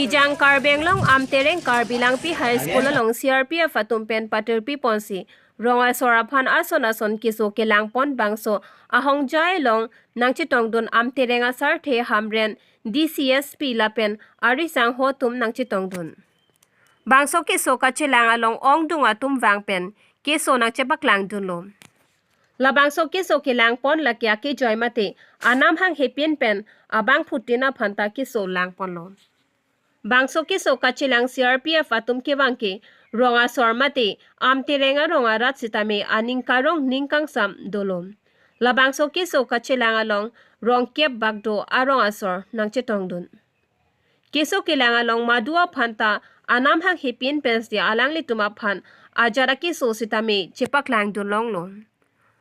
Kijang Karbi Anglong Amtereng Karbi Langpi High School long CRPF atum pen patir pi ponsi ronga sora phan ason ason kiso ke langpon bangso ahong jai long nangchi tongdun Amtereng asar the hamren DCSP lapen ari sang ho tum nangchi tongdun bangso kiso kachilang along ong dunga tum wangpen kiso nangche baklang dunlo labangso kiso ke langpon lakia ki joymate anam hang hepin pen abang phutina phanta kiso langpon lo bangso kiso kachilang CRPF atum kewangke ronga sormate amterenga ronga rat sitame aning karong ningkang sam dolom labangso kiso kachilang along rong kep bagdo arong asor nangche tongdun kiso kilang along madua phanta anam hang hepin pen si alangli tuma phan ajara kiso sitame chepak lang dun long lo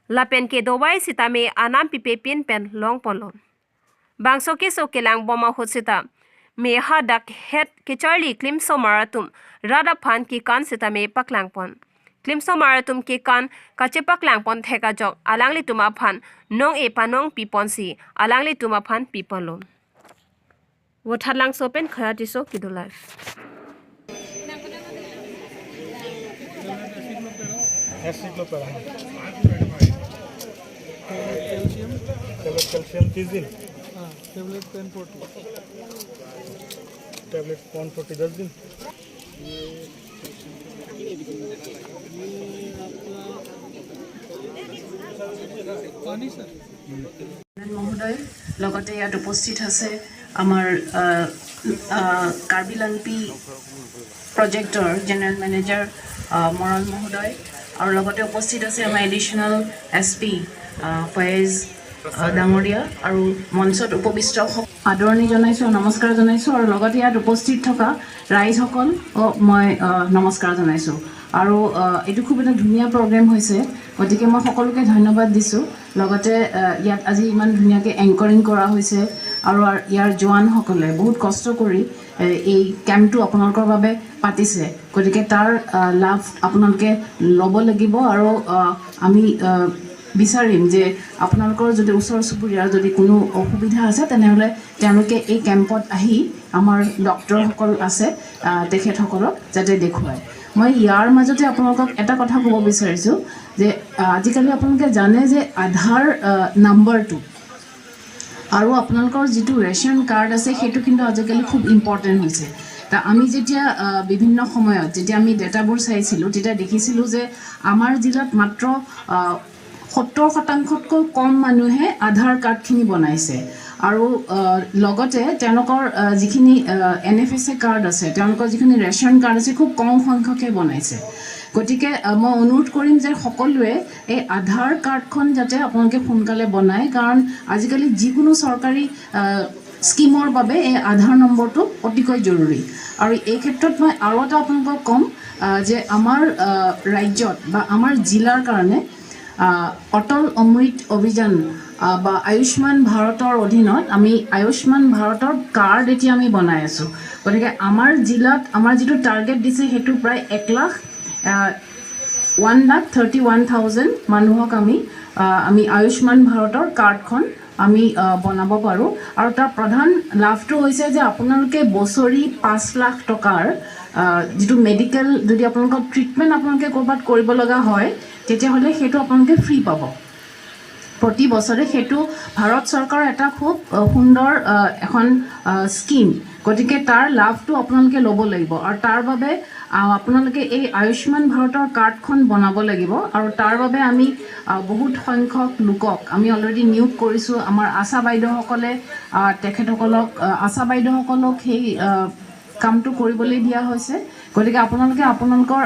lapen ke dowai sitame anam pipe pin pen long polo bangso kiso kilang boma hosita me ha dak het ke charlie klim so maratum rada phan ki kan sitame paklang pon klim so maratum ki kan kache paklang pon theka jok alangli tuma phan nong e panong pi pon si alangli tuma phan pi pon lo wo thalang so pen khaya tiso kido life. Calcium 30 दिन, हाँ, tablet 1040, tablet 140 10 दिन। पानी sir. মহোদয়, লগতে ইয়াত উপস্থিত আছে আমাৰ কাৰ্বি লাংপি প্ৰজেক্টৰ জেনেৰেল মেনেজাৰ মৰল মহোদয়, আৰু লগতে উপস্থিত আছে আমাৰ এডিশ্যনেল এছ পি ফয়েজ ডাঙৰীয়া, আৰু মঞ্চত উপবিষ্ট আদৰণি জনাইছোঁ, নমস্কাৰ জনাইছোঁ, আৰু লগতে ইয়াত উপস্থিত থকা ৰাইজসকল মই নমস্কাৰ জনাইছোঁ। আৰু এইটো খুব এটা ধুনীয়া প্ৰগ্ৰেম হৈছে, গতিকে মই সকলোকে ধন্যবাদ দিছোঁ। লগতে ইয়াত আজি ইমান ধুনীয়াকৈ এংকৰিং কৰা হৈছে, আৰু ইয়াৰ জোৱানসকলে বহুত কষ্ট কৰি এই কেম্পটো আপোনালোকৰ বাবে পাতিছে, গতিকে তাৰ লাভ আপোনালোকে ল'ব লাগিব। আৰু আমি বিচাৰিম যে আপোনালোকৰ যদি ওচৰ চুবুৰীয়াৰ যদি কোনো অসুবিধা আছে, তেনেহ'লে তেওঁলোকে এই কেম্পত আহি আমাৰ ডক্টৰসকল আছে, তেখেতসকলক যাতে দেখুৱায়। মই ইয়াৰ মাজতে আপোনালোকক এটা কথা ক'ব বিচাৰিছোঁ যে আজিকালি আপোনালোকে জানে যে আধাৰ নাম্বাৰটো আৰু আপোনালোকৰ যিটো ৰেচন কাৰ্ড আছে, সেইটো কিন্তু আজিকালি খুব ইম্পৰ্টেণ্ট হৈছে। তা আমি যেতিয়া বিভিন্ন সময়ত যেতিয়া আমি ডেটাবোৰ চাইছিলোঁ, তেতিয়া দেখিছিলোঁ যে আমাৰ জিলাত মাত্ৰ 70%তকৈ কম মানুহে আধাৰ কাৰ্ডখিনি বনাইছে, আৰু লগতে তেওঁলোকৰ যিখিনি NFSA card আছে, তেওঁলোকৰ যিখিনি ৰেচন কাৰ্ড আছে, খুব কম সংখ্যকে বনাইছে। গতিকে মই অনুৰোধ কৰিম যে সকলোৱে এই আধাৰ কাৰ্ডখন যাতে আপোনালোকে সোনকালে বনায়, কাৰণ আজিকালি যিকোনো চৰকাৰী স্কীমৰ বাবে এই আধাৰ নম্বৰটো অতিকৈ জৰুৰী। আৰু এই ক্ষেত্ৰত মই আৰু এটা আপোনালোকক ক'ম যে আমাৰ ৰাজ্যত বা আমাৰ জিলাৰ কাৰণে অটল অমৃত অভিযান বা আয়ুষ্মান ভাৰতৰ অধীনত আমি আয়ুষ্মান ভাৰতৰ কাৰ্ড এতিয়া আমি বনাই আছোঁ। গতিকে আমাৰ জিলাত আমাৰ যিটো টাৰ্গেট দিছে, সেইটো প্ৰায় এক লাখ 1,31,000 মানুহক আমি আয়ুষ্মান ভাৰতৰ কাৰ্ডখন আমি বনাব পাৰোঁ। আৰু তাৰ প্ৰধান লাভটো হৈছে যে আপোনালোকে বছৰি 5 লাখ টকাৰ যিটো মেডিকেল যদি আপোনালোকৰ ট্ৰিটমেণ্ট আপোনালোকে ক'ৰবাত কৰিব লগা হয়, তেতিয়াহ'লে সেইটো আপোনালোকে ফ্ৰী পাব প্ৰতি বছৰে। সেইটো ভাৰত চৰকাৰৰ এটা খুব সুন্দৰ এখন স্কীম, গতিকে তাৰ লাভটো আপোনালোকে ল'ব লাগিব। আৰু তাৰ বাবে আপোনালোকে এই আয়ুষ্মান ভাৰতৰ কাৰ্ডখন বনাব লাগিব। আৰু তাৰ বাবে আমি বহুত সংখ্যক লোকক আমি অলৰেডি নিয়োগ কৰিছোঁ। আমাৰ আশা বাইদেউসকলে তেখেতসকলক আশা বাইদেউসকলক সেই কামটো কৰিবলৈ দিয়া হৈছে। গতিকে আপোনালোকে আপোনালোকৰ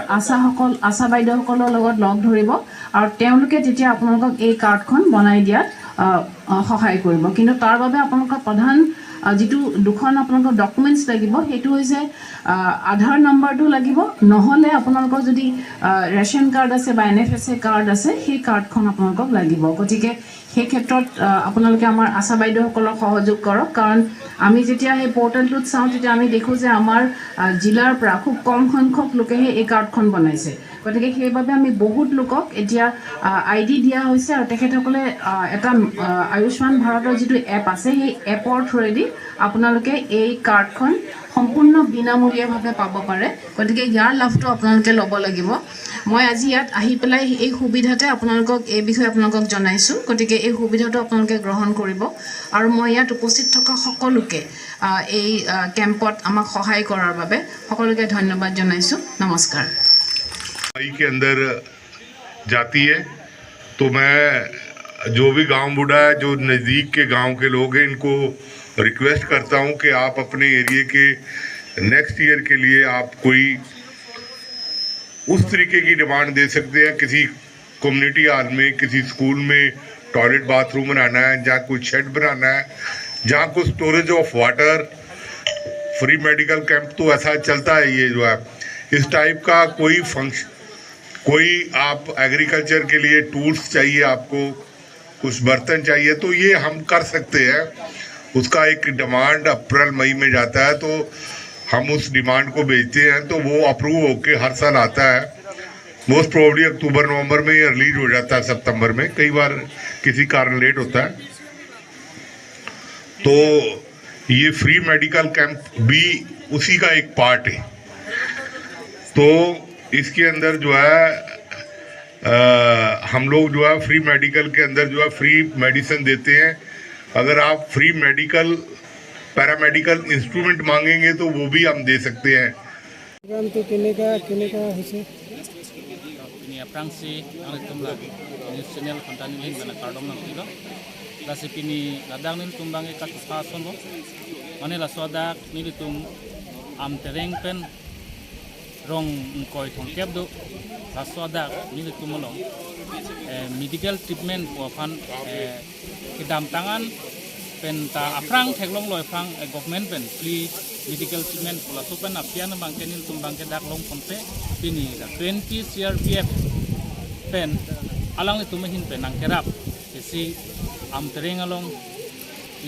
আশা বাইদেউসকলৰ লগত লগ ধৰিব, আৰু তেওঁলোকে তেতিয়া আপোনালোকক এই কাৰ্ডখন বনাই দিয়াত সহায় কৰিব। কিন্তু তাৰ বাবে আপোনালোকৰ প্ৰধান যিটো দুখন আপোনালোকৰ ডকুমেণ্টছ লাগিব, সেইটো হৈছে আধাৰ নম্বৰটো লাগিব, নহ'লে আপোনালোকৰ যদি ৰেচন কাৰ্ড আছে বা NFSA card আছে, সেই কাৰ্ডখন আপোনালোকক লাগিব। গতিকে সেই ক্ষেত্ৰত আপোনালোকে আমাৰ আশা বাইদেউসকলক সহযোগ কৰক, কাৰণ আমি যেতিয়া সেই পৰ্টেলটোত চাওঁ, তেতিয়া আমি দেখোঁ যে আমাৰ জিলাৰ পৰা খুব কম সংখ্যক লোকেহে এই কাৰ্ডখন বনাইছে। গতিকে সেইবাবে আমি বহুত লোকক এতিয়া আই ডি দিয়া হৈছে, আৰু তেখেতসকলে এটা আয়ুষ্মান ভাৰতৰ যিটো এপ আছে, সেই এপৰ থ্ৰুৱেদি আপোনালোকে এই কাৰ্ডখন সম্পূৰ্ণ বিনামূলীয়াভাৱে পাব পাৰে। গতিকে ইয়াৰ লাভটো আপোনালোকে ল'ব লাগিব। মই আজি ইয়াত আহি পেলাই এই সুবিধাতে আপোনালোকক এই বিষয়ে আপোনালোকক জনাইছোঁ। গতিকে এই সুবিধাটো আপোনালোকে গ্ৰহণ কৰিব আৰু মই ইয়াত উপস্থিত থকা সকলোকে এই কেম্পত আমাক সহায় কৰাৰ বাবে সকলোকে ধন্যবাদ জনাইছোঁ। নমস্কাৰ। के अंदर जाती है, तो मैं जो भी गांव बूढ़ा है, जो नज़दीक के गांव के लोग हैं, इनको रिक्वेस्ट करता हूं कि आप अपने एरिए के नेक्स्ट ईयर के लिए आप कोई उस तरीके की डिमांड दे सकते हैं। किसी कम्युनिटी हॉल में, किसी स्कूल में टॉयलेट बाथरूम बनाना है, जहाँ कोई शेड बनाना है, जहाँ कोई storage of water, free medical camp तो ऐसा चलता है। ये जो है इस टाइप का कोई फंक्शन, कोई आप एग्रीकल्चर के लिए टूल्स चाहिए, आपको कुछ बर्तन चाहिए, तो ये हम कर सकते हैं। उसका एक डिमांड अप्रैल मई में जाता है, तो हम उस डिमांड को भेजते हैं, तो वो अप्रूव होके हर साल आता है। मोस्ट प्रोबेबली अक्टूबर नवंबर में ये रिलीज हो जाता है, सितंबर में कई बार किसी कारण लेट होता है। तो ये फ्री मेडिकल कैंप भी उसी का एक पार्ट है। तो इसके अंदर जो है हम लोग जो है फ्री मेडिकल के अंदर जो है फ्री मेडिसिन देते हैं। अगर आप फ्री मेडिकल पैरामेडिकल इंस्ट्रूमेंट मांगेंगे तो वो भी हम दे सकते हैं। প্ৰগ্ৰামটো কেনেকুৱা কেনেকুৱা হৈছে? Pini aprangsi ang tumla news channel kontani hin bana kardom nang tilo lasi pini ladang nil tumbang e kat son bo mane la sodak nil tum am tereng pen rong koi thong kep do la sodak nil tumolong medical treatment po phan kidam tangan pen ta aprang theklong loi phang government pen free medical treatment pola so pen apian bang ke nil tumbang ke dak long phone pe pini la 20 CRPF pen alang ni tumahin pen ang kerap isi am tereng along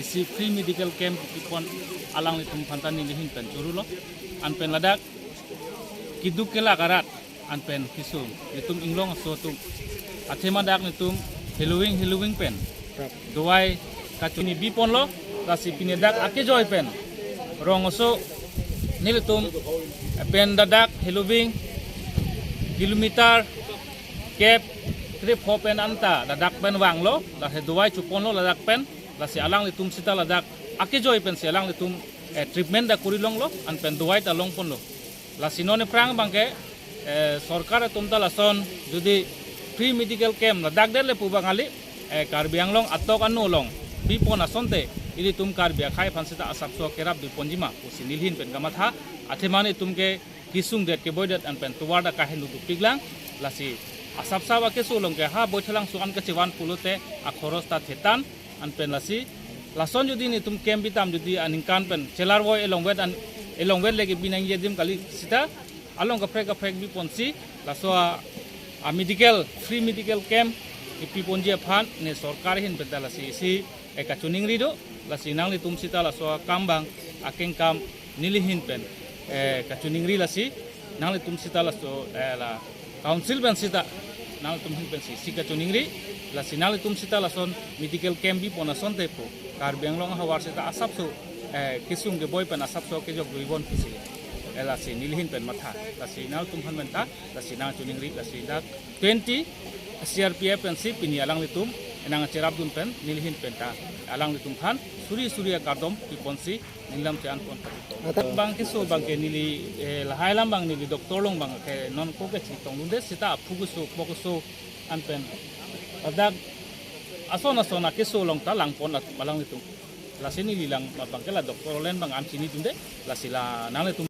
isi free medical camp pon alang ni tum phantan ni lihin pen churulo an pen ladak kiduk kela karat an pen kisum nitum inglong so tum athema dak nitum heluwing heluwing pen duwai kachuni bi pon lo lasi pine dak ake joy pen rong so nilitum pen dadak heluwing kilometer cap trip ho pen anta dadak pen wang lo la he duwai chupon lo ladak pen la si alang litum sita ladak ake joy pen si alang litum treatment da kuri long lo an pen duwai ta long pon lo la sinone prang bangke Sarkar tumta lason যদি free medical camp ladak del le pubangali Karbi Anglong atok anu long bi pon asonte ili tum Karbi khai phansita asap so kerap du ponjima usinilhin pen gamatha athemani tumke kisung det ke boidet an pen tuwarda kahen du piglang lasi asap sawa ke sulong ke ha boithalang suan ke chiwan pulute a khoros ta thetan an pen lasi lason jodi ni tum kem bitam jodi aningkan pen chelar boy elong wet an elong wet legi binang yedim kali sita along ka prek bi ponsi laso a medical free medical camp ipi ponji phan ne sarkar hin bedala si si eka chuning rido lasi nang ni tum sita laso kambang akeng kam nilihin pen ka chuning ri lasi nang ni tum sita laso la council pen sita nang tum hin pen si si ka chuning ri lasi nang ni tum sita lason medical camp bi ponason te po Karbi Anglong hawar sita asap so kisung ge boy pen asap so ke jog ruibon kisi lasi nilihin pen matha lasi nang tum han menta lasi nang chuning ri lasi dak 20 CRPF pen si pini alang litum enang cerap dun pen nilihin pen ta alang litum khan suri suri kardom pi ponsi nilam che an pon bang kisu bang ke nili lahai lam bang nili doktor long bang ke non ko ke chi tong lunde sita phugu su poku an pen adak ason ason kisu long ta lang pon alang litum lasi nili lang bang ke la doktor len bang am chini tunde lasi la nang litum.